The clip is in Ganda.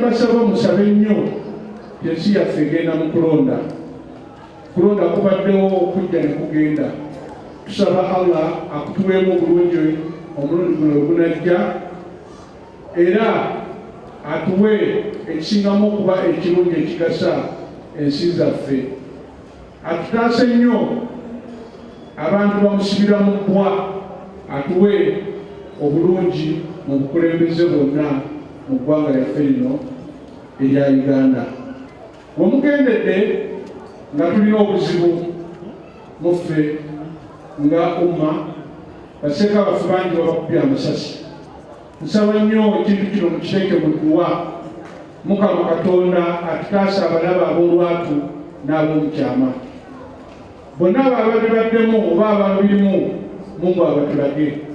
mbasaba musabe nnyo, ensi yaffe egenda mu kulonda. Kulonda kubaddewo okujja ne kugenda. Tusaba Allah akutuweemu obulungi omulundi guno ogunajja, era atuwe ekisingamu okuba ekirungi ekigasa ensi zaffe. Atutaase nnyo abantu bamusibira mu bbwa, atuwe obulungi mu bukulembeze bwonna mu ggwanga lyaffe lino erya Uganda. Wemugendedde nga tulina obuzibu muffe nga umma, baseeka baffe bangi babakubye amasasi. Nsaba nnyo ekintu kino mukiteeke mu dduwa, Mukama Katonda atutaasa abalabe ab'olwatu n'ab'omukyama. Bonna abo ababibaddemu oba ababirimu, Mungu abatulage.